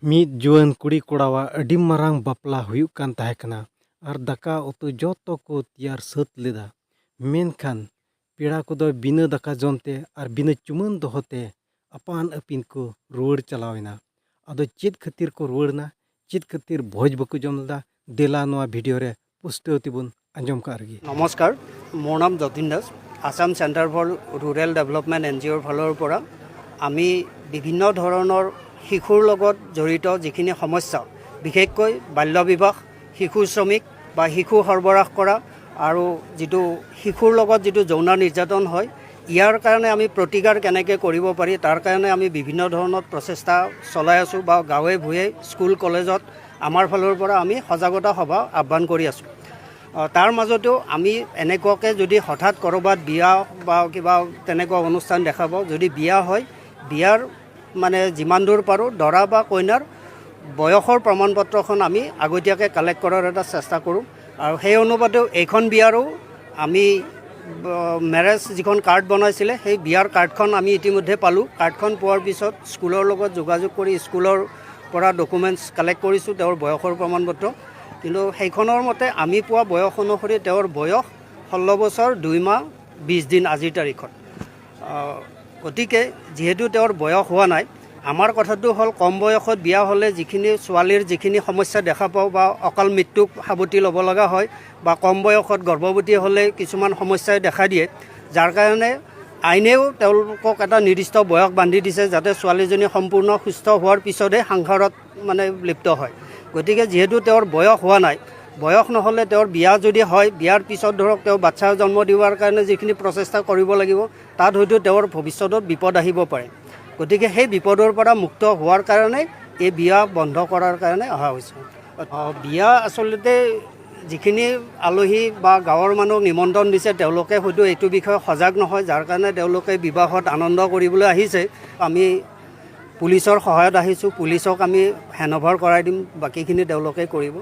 ᱢᱤᱫ ᱡᱩᱣᱟᱹᱱ ᱠᱩᱲᱤ ᱠᱚᱲᱟᱣᱟᱜ ᱟᱹᱰᱤ ᱢᱟᱨᱟᱝ ᱵᱟᱯᱞᱟ ᱦᱩᱭᱩᱜ ᱠᱟᱱ ᱛᱟᱦᱮᱸ ᱠᱟᱱᱟ ᱟᱨ ᱫᱟᱠᱟ ᱩᱛᱩ ᱡᱚᱛᱚ ᱠᱚ ᱛᱮᱭᱟᱨ ᱥᱟᱹᱛ ᱞᱮᱫᱟ᱾ ᱢᱮᱱᱠᱷᱟᱱ ᱯᱮᱲᱟ ᱠᱚᱫᱚ ᱵᱤᱱᱟᱹ ᱫᱟᱠᱟ ᱡᱚᱢ ᱛᱮ ᱟᱨ ᱵᱤᱱᱟᱹ ᱪᱩᱢᱟᱹᱱ ᱫᱚᱦᱚ ᱛᱮ ᱟᱯᱟᱱ ᱟᱹᱯᱤᱱ ᱠᱚ ᱨᱩᱣᱟᱹᱲ ᱪᱟᱞᱟᱣ ᱮᱱᱟ᱾ ᱟᱫᱚ ᱪᱮᱫ ᱠᱷᱟᱹᱛᱤᱨ ᱠᱚ ᱨᱩᱣᱟᱹᱲ ᱮᱱᱟ, ᱪᱮᱫ ᱠᱷᱟᱹᱛᱤᱨ ᱵᱷᱚᱡᱽ ᱵᱟᱠᱚ ᱡᱚᱢ ᱞᱮᱫᱟ, ᱫᱮᱞᱟ ᱱᱚᱣᱟ ᱵᱷᱤᱰᱤᱭᱳ ᱨᱮ ᱯᱩᱥᱴᱟᱹᱣ ᱛᱮᱵᱚᱱ ᱟᱸᱡᱚᱢ ᱠᱟᱜ ᱨᱮᱜᱮ᱾ নমস্কাৰ, মোৰ নাম Jatin Das. Assam centre for rural development N G অ'ৰ ফালৰ পৰা আমি বিভিন্ন ধৰণৰ শিশুৰ লগত জড়িত যিখিনি সমস্যা, বিশেষকৈ বাল্য বিবাহ, শিশু শ্ৰমিক বা শিশু সৰবৰাহ কৰা আৰু যিটো শিশুৰ লগত যিটো যৌন নিৰ্যাতন হয়, ইয়াৰ কাৰণে আমি প্ৰতিকাৰ কেনেকৈ কৰিব পাৰি, তাৰ কাৰণে আমি বিভিন্ন ধৰণৰ প্ৰচেষ্টা চলাই আছোঁ বা গাঁৱে ভূঞে, স্কুল কলেজত আমাৰ ফালৰ পৰা আমি সজাগতা সভা আহ্বান কৰি আছোঁ। তাৰ মাজতেও আমি এনেকুৱাকৈ যদি হঠাৎ ক'ৰবাত বিয়া বা কিবা তেনেকুৱা অনুষ্ঠান দেখা পাওঁ, যদি বিয়া হয়, বিয়াৰ মানে যিমান দূৰ পাৰোঁ দৰা বা কইনাৰ বয়সৰ প্ৰমাণ পত্ৰখন আমি আগতীয়াকৈ কালেক্ট কৰাৰ এটা চেষ্টা কৰোঁ। আৰু সেই অনুপাতেও এইখন বিয়াৰো আমি মেৰেজ যিখন কাৰ্ড বনাইছিলে, সেই বিয়াৰ কাৰ্ডখন আমি ইতিমধ্যে পালোঁ। কাৰ্ডখন পোৱাৰ পিছত স্কুলৰ লগত যোগাযোগ কৰি স্কুলৰ পৰা ডকুমেণ্টছ কালেক্ট কৰিছোঁ, তেওঁৰ বয়সৰ প্ৰমাণ পত্ৰ। কিন্তু সেইখনৰ মতে আমি পোৱা বয়স অনুসৰি তেওঁৰ বয়স 16 বছৰ 2 মাহ 20 দিন আজিৰ তাৰিখত। গতিকে যিহেতু তেওঁৰ বয়স হোৱা নাই, আমাৰ কথাটো হ'ল কম বয়সত বিয়া হ'লে যিখিনি ছোৱালীৰ যিখিনি সমস্যা দেখা পাওঁ বা অকাল মৃত্যুক সাৱটি ল'ব লগা হয় বা কম বয়সত গৰ্ভৱতী হ'লে কিছুমান সমস্যাই দেখা দিয়ে, যাৰ কাৰণে আইনেও তেওঁলোকক এটা নিৰ্দিষ্ট বয়স বান্ধি দিছে, যাতে ছোৱালীজনী সম্পূৰ্ণ সুস্থ হোৱাৰ পিছতহে সংসাৰত মানে লিপ্ত হয়। গতিকে যিহেতু তেওঁৰ বয়স হোৱা নাই, বয়স নহ'লে তেওঁৰ বিয়া যদি হয়, বিয়াৰ পিছত ধৰক তেওঁ বাচ্ছা জন্ম দিয়াৰ কাৰণে যিখিনি প্ৰচেষ্টা কৰিব লাগিব, তাত হয়তো তেওঁৰ ভৱিষ্যতত বিপদ আহিব পাৰে। গতিকে সেই বিপদৰ পৰা মুক্ত হোৱাৰ কাৰণে এই বিয়া বন্ধ কৰাৰ কাৰণে অহা হৈছে। বিয়া আচলতে যিখিনি আলহী বা গাঁৱৰ মানুহক নিমন্ত্ৰণ দিছে, তেওঁলোকে হয়তো এইটো বিষয়ে সজাগ নহয়, যাৰ কাৰণে তেওঁলোকে বিবাহত আনন্দ কৰিবলৈ আহিছে। আমি পুলিচৰ সহায়ত আহিছোঁ। পুলিচক আমি হেণ্ডঅভাৰ কৰাই দিম, বাকীখিনি তেওঁলোকে কৰিব।